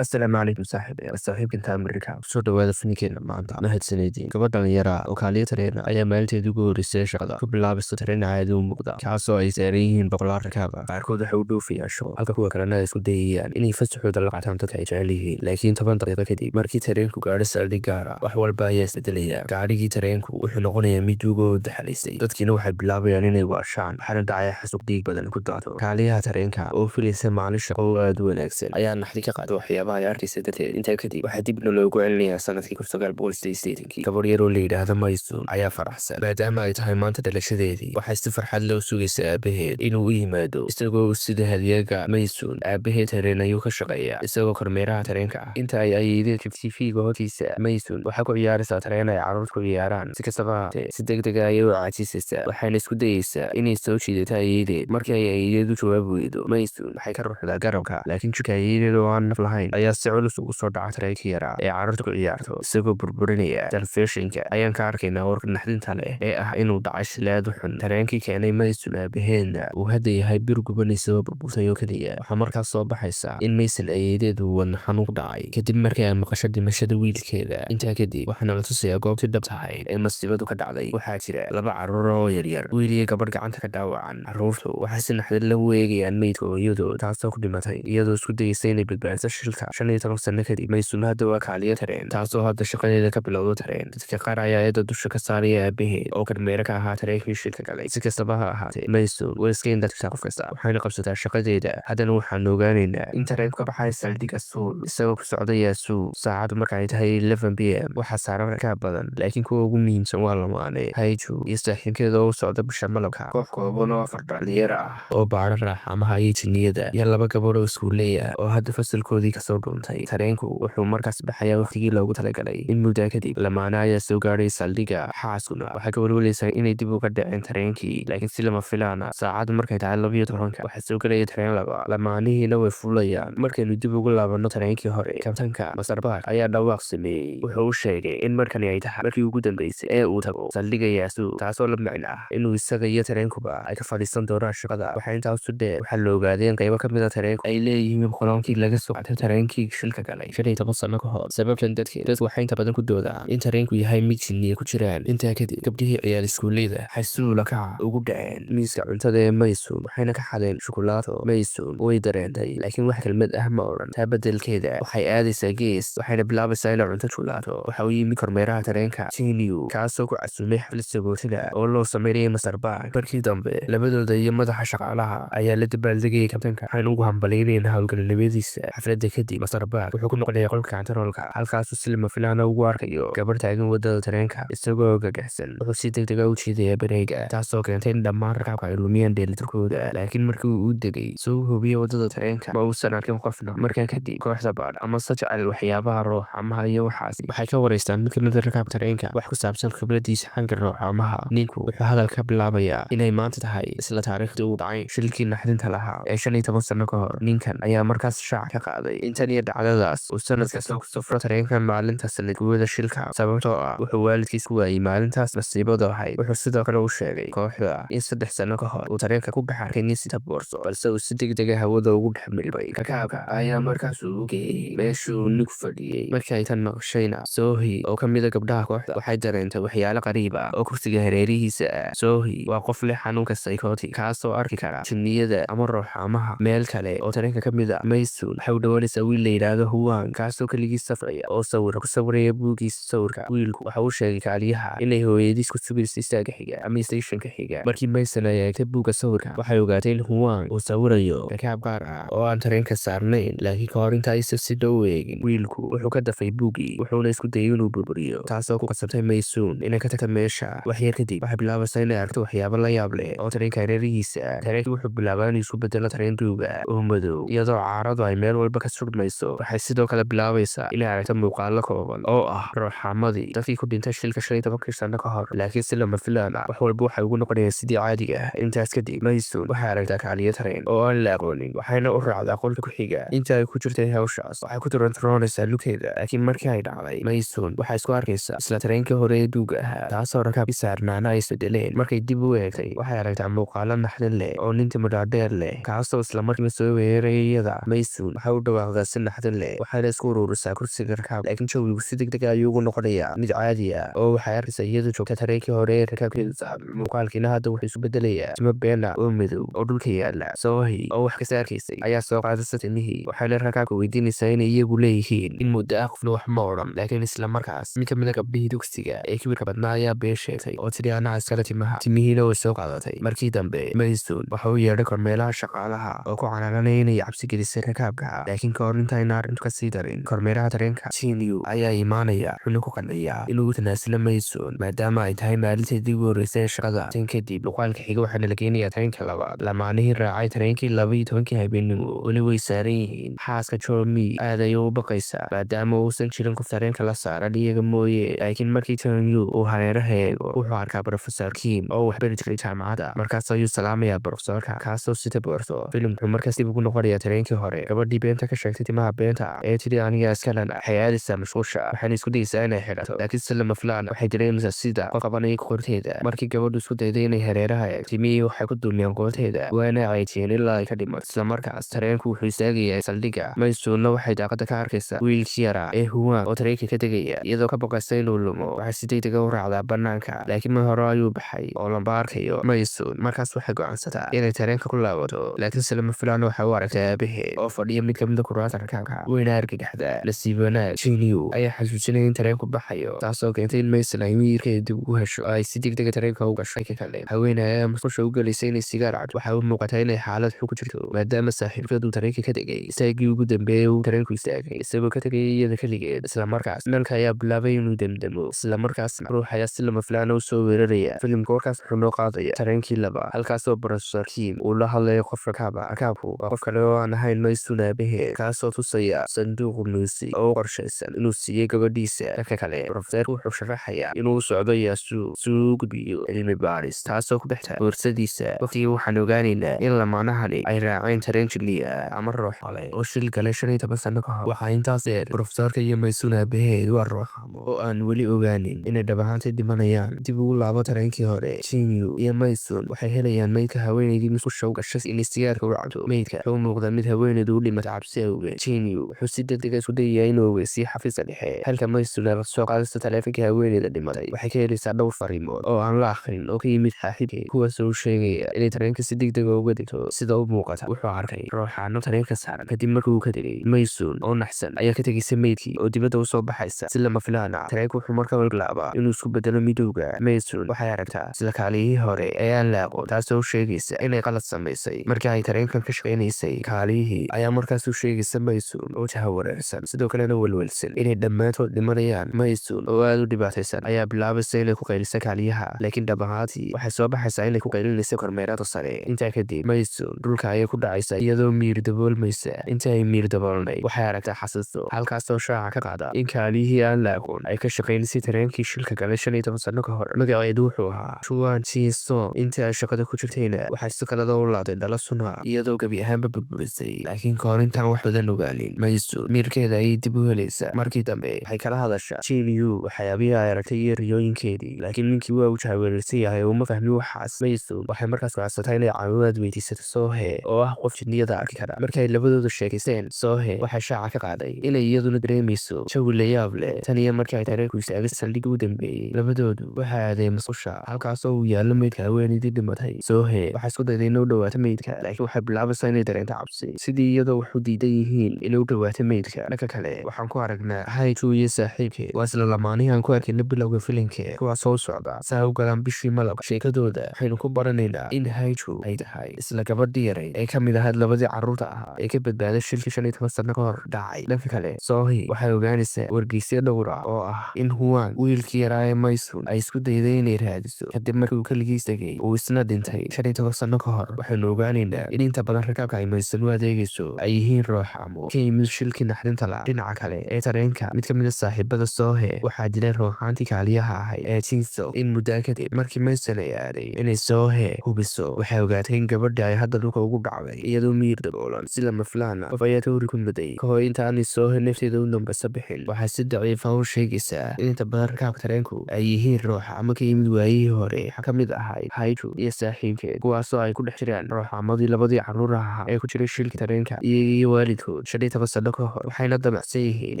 Asalaamu calaykum saaxiibayaal, saaxiibkan Taamirka kusoo dhawaada filimkeena maanta. Mahadsanediin. Gabadh dhalinyara oo kaaliya tareena ayaa maalinteedii ugu horreysay shaqada ku bilaabaysa tareen caadi u muuqda, kaasoo ay saaran yihiin boqolaal rakaab ah. Qaarkood waxay u dhoofayaan shaqo, halka kuwa kalena ay isku dayayaan inay fasaxooda la qaataan dadka ay jecel yihiin. Laakiin 10 daqiiqo kadib markii tareenku gaadho saldhig gaar ah, wax walba ayaa isbedelaya. Gaadhigii tareenku wuxuu noqonayaa mid duug oo daxalaystay, dadkiina waxay bilaabayaan inay waashaan, waxaana dhacaya xasuuq dhiig badan ku daato. Kaaliyaha tareenka oo filaysa maalin shaqo oo aad u wanaagsan ayaa naxdin ka qaada waxyaabaha ay arkaysa darteed. Intaa kadib waxaa dibna loogu celinayaa sanadkii 1988-kii. Gabar yar oo la yidhaahdo Maysun ayaa faraxsan maadaama ay tahay maanta dhalashadeedii. Waxay si farxad loo sugaysaa aabaheed inuu u yimaado isagoo sida hadiyad. Maysun aabaheed tareen ayuu ka shaqeeyaa, isagoo kormeeraha tareenka ah. Inta ay ayeedeed TV-ga hortiisa, Maysun waxaa ku ciyaaraysaa tareen ay carruurtu ku ciyaaraan. Si kastaba ha ahaatee, si degdeg ah ayay u caajisaysaa, waxayna isku dayaysaa inay soo jiidato ayeedeed. Markii ay ayeedeed u jawaabi weydo, Maysun waxay ka ruxdaa garabka, laakiin jidhka ayeedeed oo aan naf lahayn ayaa si culus ugu soo dhaca tareenkii yaraa ee carruurta ku ciyaarto, isagoo burburinaya. Telefishinka ayaan ka arkaynaa warka naxdinta leh ee ah inuu dhacay shil aad u xun, tareenkii keenay Maysun aabaheedna uu hadda yahay bir gubanaysa oo burburtay oo keliya. Waxaa markaas soo baxaysa in Maysun ayeedeed uu wadna xanuun ku dhacay kadib markii ay maqasho dhimashada wiilkeeda. Intaa kadib waxaana la tusayaa goobtii dhabta ahayd ee masiibadu ka dhacday. Waxaa jira laba carruur oo yaryar, wiil iyo gabadh gacanta ka dhaawacan. Carruurtu waxay si naxdin leh u eegayaan meydka hooyadood, taasoo ku dhimatay iyadoo isku dayaysa inay badbaadiso shilka. 15 sano kadib, Maysun hadda waa kaaliyo tareen, taasoo hadda shaqadeeda ka bilowdo tareen. Dadka qaar ayaa eeda dusha ka saaraya aabaheed oo kormeere ka ahaa tareenkii shilka galay. Si kastaba ha ahaatee, Maysun way iska indhatirtaa qof kasta, waxayna qabsataa shaqadeeda. Haddana waxaanu ogaanaynaa in tareenku ka baxay saldhigga Suul isagoo ku socda Yaasuu saacadu marka ay tahay 11 p.m. Waxaa saaran rakaab badan, laakiin kuwa ugu muhiimsan waa lamaane Hayju iyo saaxiibkeeda oo u socda bisha malabka, koox kooban oo afar dhalinyaro ah oo baadho raaxamaha iyo jinniyada, iyo laba gabadh oo iskuuley ah oo hadda fasalkoodii kasoo dhuuntay. Tareenku wuxuu markaas baxayaa waqtigii loogu talagalay. In muddaa kadib, lamaane ayaa soo gaadhay saldhigga. Xaaskuna waxay ka welwelaysaa inay dib uga dhaceen tareenkii, laakiin si lama filaana saacadu markay tahay 12-ka waxaa soo gelaya tareen laba, lamaanihiina way fuulayaan. Markaynu dib ugu laabanno tareenkii hore, kabtanka Master Park ayaa dhawaaq sameeyey. Wuxuu u sheegay in markani ay tahay markii ugu dambeysay ee uu tago saldhigga Yaasuu, taasoo la micno ah inuu isaga iyo tareenkuba ay ka fadhiisan doonaan shaqada. Waxaa intaasu dheer, waxaa la ogaaday in qaybo ka mid a tareenku ay leeyihiin qoloonkii laga soo qaatay tareenkii shilka galay 15 sano ka hor. Sababtan darteed, dadku waxay inta badan ku doodaan in tareenku yahay mid jinniye ku jiraan. Intaa kadib, gabdhihii ciyaal iskuuleyda waxay si ula kaca ugu dhaceen miiska cuntada ee Maysun, waxayna ka xadeen shukulaato. Maysun way dareentay, laakiin wax kelmad ah ma odhan. Taa beddelkeeda waxay aadaysaa gees, waxayna bilaabaysaa inay cunto shukulaato. Waxa uu yimi kormeeraha tareenka Tiniu, kaasoo ku casuumay xaflad sagootina oo loo sameynayay Master Park. Markii dambe, labadooda iyo madaxa shaqaalaha ayaa la dabaaldegayay kabtanka, waxayna ugu hambalyeynayeen howlgalnimadiisa. Xafladda kadib, Master Park wuxuu ku noqonayaa qolka kantaroolka, halkaasuu si lama filaana ugu arkayo gabadh taagan wadada tareenka. Isagoo gagaxsan, wuxuu si degdeg ah u jiidayaa bareega, taasoo keentay in dhammaan rakaabka ay lumiyaan dheelitirkooda. Laakiin markii uu u degay soo hubiyo wadada tareenka, ma uusan arkin qofna. Markaa kadib, kooxda baadh ama se jecel waxyaabaha rooxamaha iyo waxaasi waxay ka wareystaan mid kamid a rakaabka tareenka wax ku saabsan khibradiisa xagga rooxamaha. Ninku wuxuu hadal ka bilaabayaa inay maanta tahay isla taariikhdii uu dhacay shilkii naxdinta lahaa ee 15 sano ka hor. Ninkan ayaa markaas shaac ka qaaday in tan iyo dhacdadaas uu sanad kasta ku safro tareenka maalinta sanadguurada shilka, sababtoo ah wuxuu waalidkiis ku waayey maalintaas masiibadu ahayd. Wuxuu sidoo kale u sheegay kooxda in 3 sano ka hor uu tareenka ku dhex arkay nin sita boorso, balse uu si degdeg ah hawada ugu dhex milmay. Rakaabka ayaa markaas uu geeyey meeshuu ninku fadhiyey. Markii ay tan maqashayna, Sohi oo ka mid a gabdhaha kooxda waxay dareentay waxyaalo qariib ah oo kursiga hareerihiisa ah. Sohi waa qof leh xanuunka psychotic, kaasoo arki kara jinniyada ama rooxaamaha. Meel kale oo tareenka ka mid a, Maysun waxay u dhawaanaysaa wiil la yidhaahdo Huwan, kaasoo keligii safraya oo sawir ku sawiraya buuggiisa sawirka. Wiilku waxa uu sheegay kaaliyaha inay hooyadiis ku sugayso istaaga xiga ama stationka xiga. Markii Mayson ay eegtay buugga sawirka, waxay ogaatay in Huwan uu sawirayo rakaab gaar ah oo aan tareenka saarnayn. Laakiin kahor inta aysan si dhow u eegin, wiilku wuxuu ka dafay buuggii, wuxuuna isku dayay inuu burburiyo, taasoo ku qasabtay Maysun inay ka tagto meesha. Wax yar kadib, waxay bilaabaysaa inay aragto waxyaabo la yaab leh oo tareenka hareerihiisa ah. Tareenkii wuxuu bilaabaa inuu isku bedelo tareen duuga oo madow, iyadoo caaradu ay meel walba ka surmayso. Waxay sidoo kale bilaabaysaa inay aragto muuqaalo kooban oo ah rooxaamadii dadkii ku dhintay shilka 15-kii sano ka hor. Laakiin si lama filaan ah, wax walba waxay ugu noqonayaan sidii caadiga ah. Intaas kadib, Maysun waxay aragtaa kaaliyo tareen oo aan la aqoonin, waxayna u raacdaa qolka ku xiga. Inta ay ku jirtay hawshaas, waxay ku turanturoonaysaa lugteeda, laakiin markii ay dhacday, Maysun waxay isku arkaysaa isla tareenkii hore ee duuga ahaa, taasoo rakaabkii saarnaana ay isbedeleen. Markay dib u eegtay, waxay aragtaa muuqaalo naxdin leh oo nin timo dhaadheer leh, kaasoo isla markiiba soo weeraraya iyada. Maysun waxay u dhawaaqdaa si naxdin leh, waxayna isku ururisaa kursiga rakaabka. Laakiin jawigu si degdeg ah ayuu ugu noqonayaa mid caadi ah, oo waxay arkaysaa iyadoo joogta tareenkii hore ee rakaabkeedu saaran. Muuqaalkiina hadda wuxuu isu bedelayaa timo been ah oo madow oo dhulka yaala. Sohi oo wax kasta arkaysay ayaa soo qaadaysa timihii, waxayna rakaabka weydiinaysaa inay iyagu leeyihiin. In muddo ah qofna wax ma odhan, laakiin isla markaas mid ka mid ah gabdhihii dugsiga ee kibirka badnaa ayaa been sheegtay oo tidhi anaa iskale timaha, timihiina way soo qaadatay. Markii dambe Maysun waxa uu yeedhay kormeeraha shaqaalaha oo ku canaananaya inay cabsi gelisay rakaabka. Laakiin kahor intaayna arrintu ka sii darin, kormeeraha tareenka Jinyu ayaa imaanaya, wuxuuna ku qanciyaa inuu u tanaasulo Maysun maadaama ay tahay maalinteedii ugu horreysay ee shaqada. Tan kadib muuqaalka xiga waxaana la geenayaa tareenka labaad. Lamaanihii raacay tareenkii 12-kii habeenimo weli way saaran yihiin. Xaaska Jomi aad ayay u baqaysaa maadaama uusan jirin qof tareenka la saaran iyaga mooye. Laakiin markii Jonyu uu hareeraha eego, wuxuu arkaa Professor Kim oo wax bari jiray jaamacadda. Markaas ayuu salaamayaa professorka, kaasoo sita boorso. Filimku markaas dib ugu noqonayaa tareenkii hore. Gabadhii beenta ka sheegtay timaha beenta ee tidhi aniga iskalena waxay aadaysaa mashquusha, waxayna isku dayaysaa inay xidhato, laakiin si lama filaan waxay dareemaysaa sida qof qabanaya qoorteeda. Markii gabadhu isku dayday inay hareeraha eegto, timihii waxay ku duumiyeen qoorteeda, waana caydiyeen ilaa ay ka dhimato. Isla markaas tareenku wuxuu istaagayaa saldhigga. Maysuunna waxay daaqada ka arkaysaa wiilkii yaraa ee Huwaan oo tareenka ka tegaya, iyadoo ka baqaysa inuu lumo. Waxay si degdeg ah u raacdaa bannaanka, laakiin mar hore ayuu baxay oo lama arkayo. Maysuun markaas waxay go'aansataa inay tareenka ku laabato, laakiin si lama filaan waxay u aragtay aabaheed oo fadhiya mid ka mid ah kuraasta rakaabka, wayna argagaxdaa. Nasiib wanaag, Jinyu ayaa xasuusinaya in tareenku baxayo, taasoo keentay in Maysun ay miyirkeeda dib ugu hesho oo ay si degdeg ah tareenka u gasho. Dhanka kale, haweeney ayaa musqusha u gelaysa inay sigaar cabto. Waxay u muuqataa inay xaalad xun ku jirto maadaama saaxiibkeed uu tareenka ka tegay. Istaagii ugu dambeeyay uu tareenku istaagay, isagoo ka tegay iyada keligeed. Isla markaas nalka ayaa bilaabay inuu demdemo, isla markaasna ruux ayaa si lama filaan ah u soo weeraraya. Filimka warkaas wuxuu noo qaadaya tareenkii laba, halkaasoo Professor Kim uu la hadlayo qof rakaab ah. Rakaabku waa qof kale oo aan ahayn Maysun aabaheed, kaasoo tusaya sanduuq muusig oo u qorshaysan inuu siiyey gabadhiisa. Dhanka kale, professorku wuxuu sharaxayaa inuu u socdo Yaasuu si uu u gudbiyo cilmi baaris, taasoo ku dhex boorsadiisa. Waqtigii waxaan ogaanaynaa in lamaanahani ay raaceen tareen jilli ah ama ruux kale oo shil galay 15 sano ka hor. Waxaa intaas dheer, professorka iyo Maysun aabaheed waa ruuxamo oo aan weli ogaanin inay dhab ahaantii dhimanayaan. Dib ugu laabo tareenkii hore, Jinyu iyo Maysun waxay helayaan meydka haweeneydii musqusha u gashay inay sigaarka u cabto. Meydka wuxuu u muuqdaa mid haweeneydu u dhimatay cabsi awgeed. Jinyu wuxuu si degdeg ah isku dayayaa inuu ogeysiiyo xafiiska dhexe, halka Maysun ay soo qaadayso taleefankii haweeneyda dhimatay. Waxay ka helaysaa dhowr fariimood oo aan la akhrin oo ka yimid saaxiibkeed, kuwaasoo u sheegaya inay tareenka si degdeg ah uga degto. Sida u muuqata, wuxuu arkay ruuxaano tareenka saaran kadib markii uu ka tegay. Maysun oo naxsan ayaa ka tegaysa meydkii oo dibadda u soo baxaysa si lama filaan ah. Tareenku wuxuu markaba bilaabaa inuu isku bedelo midowga. Maysun waxay aragtaa isla kaaliyihii hore ee aan la aqoon, taasoo u sheegaysa inay qalad samaysay markii ay tareenkan ka shaqaynaysay. Kaaliyihii ayaa markaas u sheegaysa Maysun oo jahawareersan, sidoo kalena welwelsan inay dhammaantood dhimanayaan. Maysun oo aad u dhibaataysan ayaa bilaabaysa inay ku qayliso kaaliyaha, laakiin dhab ahaantii waxay soo baxaysaa inay ku qaylinayso kormeerada sare. Intaa kadib Maysun dhulka ayay ku dhacaysaa iyadoo miir daboolmaysa. Inta ay miir daboolnay, waxay aragtaa xasuusto, halkaasoo shaaca ka qaada in kaaliyihii aan la aqoon ay ka shaqaynaysay tareenkii shilka galay 15 sano ka hor. Magaceedu wuxuu ahaa Juan Jinson. Intii ay shaqada ku jirtayna waxay si qalada u laaday dhalo suna, iyadoo gebi ahaanba burburisay. Laakiin kahor intaan wax badan ogaanin, Maysun miirkeeda ayay dib u helaysaa. Markii dambe waxay kala hadashaa Jinyu waxyaabihii ay aragtay iyo riyooyinkeedii, laakiin ninkii waa uu jahawareersan yahay oo uma fahmin waxaas. Maysun waxay markaas go'aansatay inay caawimaad weydiisato Sohe oo ah qof jinniyada arki kara. Markay labadoodu sheekaysteen, Sohe waxay shaaca ka qaaday inay iyaduna dareemayso jawi la yaab leh tan iyo markii ay tareenku istaagay saldhigii u dambeeyey. Labadoodu waxay aadeen musqusha, halkaasoo uu yaallo meydka haweeneydii dhimatay. Sohe waxay isku dayday inay u dhawaato meydka, laakiin waxay bilaabaysaa inay dareento cabsi, sidii iyadoo wax u diidan yihiin inay u dhawaato meydka. Dhanka kale, waxaan ku aragnaa Haiju iyo saaxiibkeed, waa isla lamaanihii aan ku arkayna bilowga filimka, kuwaasoo u socda si ay u galaan bishii malabka. Sheekadooda waxaynu ku baranaynaa in Haiju ay tahay isla gabadhii yarayd ee ka mid ahayd labadii carruurta ahaa ee ka badbaaday shilkii 15 sano ka hor dhacay. Dhanka kale, Sohi waxay ogaanaysaa wargeysyo dhowr ah oo ah in Huwan, wiilkii yaraa ee Maysun ay isku dayday inay raadiso kadib markii uu keligiis tegay, uu isna dhintay 15 sano ka hor. Waxaynu ogaanaynaa in inta badan rakaabka ay Maysun u adeegayso ay yihiin ruuxaamo ka yimid shilkii naxdinta la. Dhinaca kale ee tareenka, mid ka mid ah saaxiibada Sohe waxaa dilay ruuxaantii kaaliyaha ahayd ee Jinso in muddo kadib. Markii Maysun ay aaday inay Sohe hubiso, waxay ogaatay in gabadhii ay hadda dhulka ugu dhacday iyadoo miyir daboolan. Si lama filaan ah, qof ayaa toori ku muday. Kahor inta aanay Sohe nafteeda u dambasa bixin, waxay si daciif ah u sheegaysaa in inta badan rakaabka tareenku ay yihiin ruuxa ama ka yimid waayihii hore. Waxaa ka mid ahayd Haiju iyo saaxiibkeed, kuwaasoo ay ku dhex jiraan ruuxaamadii labadii carruur ahaa ee ku jiray shilka tareenka, iyaga iyo waalidkood. Waalidkood 15 sano ka hor, waxayna damacsan yihiin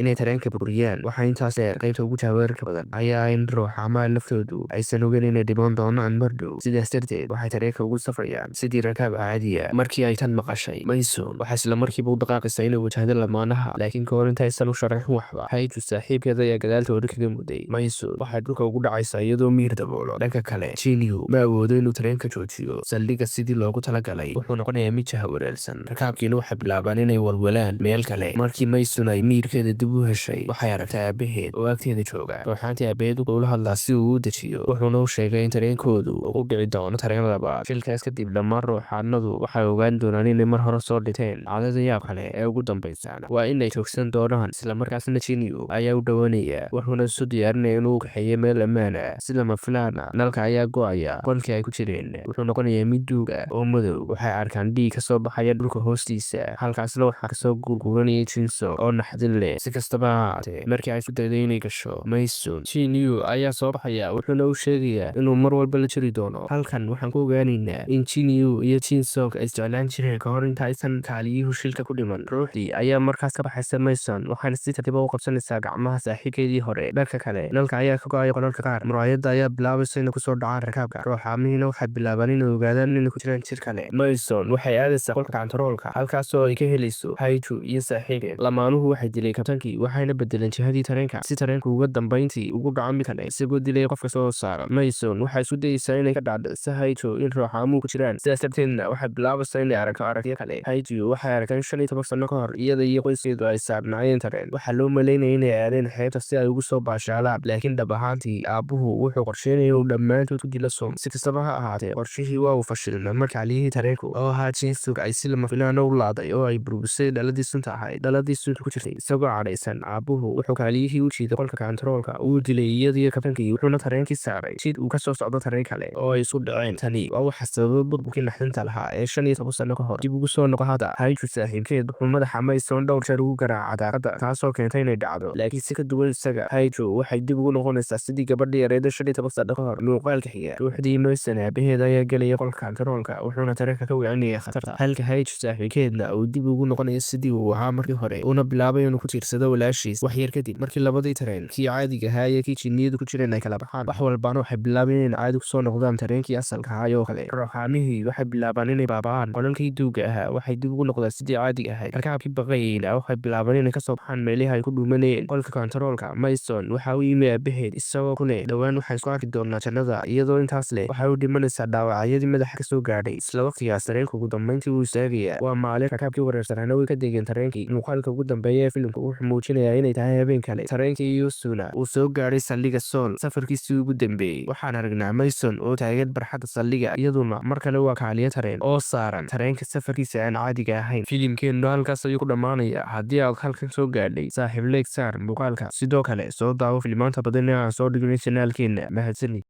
inay tareenka burburiyaan. Waxaa intaas dheer, qaybta ugu jahwareerka badan ayaa ah in ruuxaamaha laftoodu aysan ogeyn inay dhiman doonaan mar dhow. Sidaas darteed waxay tareenka ugu safrayaan sidii rakaab caadiya. Markii ay tan maqashay Mayson, waxaa isla markiiba u dhaqaaqaysaa inay wajahdo lamaanaha, laakiin kahor intaysan u sharaxin waxba, Hayju saaxiibkeeda ayaa gadaaltooda kaga muday. Mayson waxay dhulka ugu dhacaysaa iyadoo miir daboolo. Dhanka kale, Jinyu ma awoodo inuu tareenka joojiyo saldhigga sidii loogu talagalay. Wuxuu noqonayaa mid jahawareersan, rakaabkiina waxay bilaabaan inay walwalaan meel kale. Markii Mayson ay miirkeeda dib u heshay, waxay aragtay aabaheed oo agteeda jooga. Ruuxaantii aabaheed wuxuu ula hadlaa si uu u dejiyo, wuxuuna u sheegay in tareenkoodu uu u dhici doono tareen labaad. Shilkaas kadib dhammaan ruuxaanadu waxay ogaan doonaan inay mar hore soo dhinteen. Dhacdada yaab kale ee ugu dambaysaana waa inay joogsan doonaan. Isla markaasna Jinyu ayaa u dhowaanaya, wuxuuna isu diyaarinaya inuu u kaxeeyo meel ammaan ah. Si lama filaan ah, nalka ayaa go'aya. Qolkii ay ku jireen wuxuu noqonayaa mid duug ah oo madow. Waxay arkaan dhiig ka soo baxaya dhulka hoostiisa, halkaasna waxaa kasoo gurguranaya Jinso oo naxdin leh. Si kastaba ha ahaatee, markii ay isku dayday inay gasho Mayson, Jinyu ayaa soo baxaya, wuxuuna u sheegayaa inuu mar walba la jiri doono. Halkan waxaan ku ogaanaynaa in Jinyu iyo Jinsong ay isjeclaan jireen ka hor inta aysan kaaliyuhu shilka ku dhiman. Ruuxdii ayaa markaas ka baxaysa Mayson, waxaana si tartiiba u qabsanaysaa gacmaha saaxiibkeedii hore. Dhanka kale, nalka ayaa ka go'aya qolalka qaar. Muraayadda ayaa bilaabaysa inay kusoo dhacaan rakaabka. Ruuxaamihiina waxay bilaabaan inay ogaadaan inay ku jiraan jir kale. Mayson waxay aadaysaa qolka kantaroolka, halkaasoo ay ka helayso Hayju iyo saaxiibkeed. Lamaanuhu waxay dileen kabtankii, waxayna bedeleen jihadii tareenka si tareenku uga dambayntii ugu dhaco mid kale, isagoo dilaya qof kasta oo saaran. Mayson waxay isku dayeysaa inay ka dhaadhiciso Hayju in ruuxaamuhu ku jiraan, sidaas darteedna waxay bilaabaysaa inay aragto aragtiyo kale. Hayju waxay aragtay in 15 sano ka hor iyada iyo qoyskeedu ay saarnaayeen tareen. Waxaa loo maleynayay inay aadeen xeebta si ay ugu soo baashaalaan, laakiin dhab ahaantii aabbuhu wuxuu qorsheynayay inuu dhammaantood ku dilo sun. Si kastaba ha ahaatee, qorshihii waa uu fashilmay marka kaaliyihii tareenku oo ahaa Jinsuk ay si lama filaan ah u laaday oo ay burburisay dhaladii sunta ahayd, dhaladii sunta ku jirtay. Isagoo cadhaysan, aabbuhu wuxuu kaaliyihii u jiiday qolka kantaroolka, uu dilay iyadiyo kabtankii, wuxuuna tareenkii saaray jid uu kasoo socdo tareen kale oo ay isu dhaceen. Tani waa waxa sababay burburkii naxdinta lahaa ee 15 sano ka hor. Dib ugu soo noqo hadda, Hayju saaxiibkeed wuxuu madaxa Mayson dhowr jeer ugu garaacay daaqadda, taasoo keentay inay dhacdo. Laakiin si ka duwan isaga, Hayju waxay dib ugu noqonaysaa sidii gabadhii yareed 15 sano ka hor. Muuqaalka xiga, ruuxdii Mayson aabaheed ayaa gelaya qolka kantaroolka, wuxuuna tareenka ka wicinaya khatarta, halka Hayju saaxiibkeedna uu dib ugu noqonayo sidii uu ahaa markii hore, uuna bilaabay inuu ku tiirsado walaashiis. Wax yar kadib markii labadii tareen, kii caadiga ahaa iyo kii jinniyadu ku jireen, ay kala baxaan, wax walbaana waxay bilaabeen inay caadi kusoo noqdaan tareenkii asalka ahaa oo kale. Ruuxaamihii waxay bilaabaan inay baaba'aan. Qolalkii duuga ahaa waxay dib ugu noqdaan sidii caadiga ahayd. Rakaabkii baqayeyna waxay bilaabaan inay kasoo baxaan meelihii ay ku dhuumanayeen. Qolka kantaroolka, Mayson waxa uu yimi aabaheed isagoo ku leh, "Dhowaan waxaan isku arki doonaa jannada." Iyadoo intaas leh, waxay u dhimanaysaa dhaawacyadii madaxa kasoo gaadhay. Isla waqtigaas tareenku ugu dambeyntii wuu istaagayaa. Waa maalin, rakaabkii wareersanaana way ka degeen tareenkii. Muuqaalka ugu dambeeya ee filimku wuxuu muujinayaa inay tahay habeen kale. Tareenkii Yusuna uu soo gaadhay saldhigga Sool safarkiisii ugu dambeeyey. Waxaan aragnaa Mayson oo taagan barxadda saldhigga, iyaduna mar kale waa kaaliye tareen oo saaran tareenka safarkiisa aan caadiga ahayn. Filimkeennu halkaas ayuu ku dhammaanayaa. Haddii aad halkan soo gaadhay, saaxiib, like saar muuqaalka. Sidoo kale soo daawo filimaanta badan ee aan soo dhignay channelkeena. Mahadsanid.